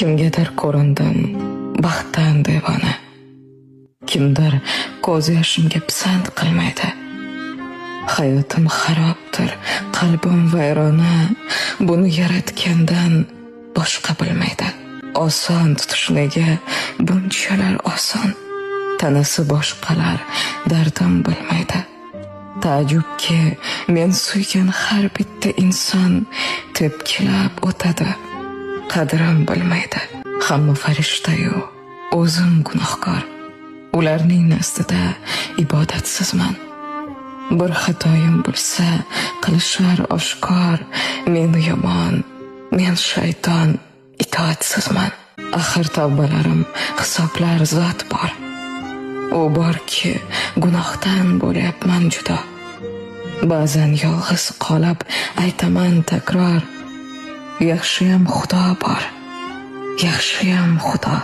Kimgadir ko'rindim baxtdan devona. Kimdir ko'z yoshimga pisand qilmaydi. Hayotim xarobdir, qalbim vayrona, buni yaratgandan boshqa bilmaydi. Oson tutish nega bunchalar oson? Tanasi boshqalar dardim bilmaydi. Taajjubki, men suygan har bitta inson tepkilab o'tadi, qadrim bilmaydi. Hamma farishtayu o'zim gunohkor. Ularning nazdida ibodatsizman. Bir xatoyim bo'lsa, qilishar oshkor, men yomon, men shayton, itoatsizman. Axir tavbalarim hisoblar zot bor. U borki, gunohdan bo'lyapman judo. Ba'zan yolg'iz qolib aytaman takror, yaxshiyam Xudo bor, yaxshiyam Xudo.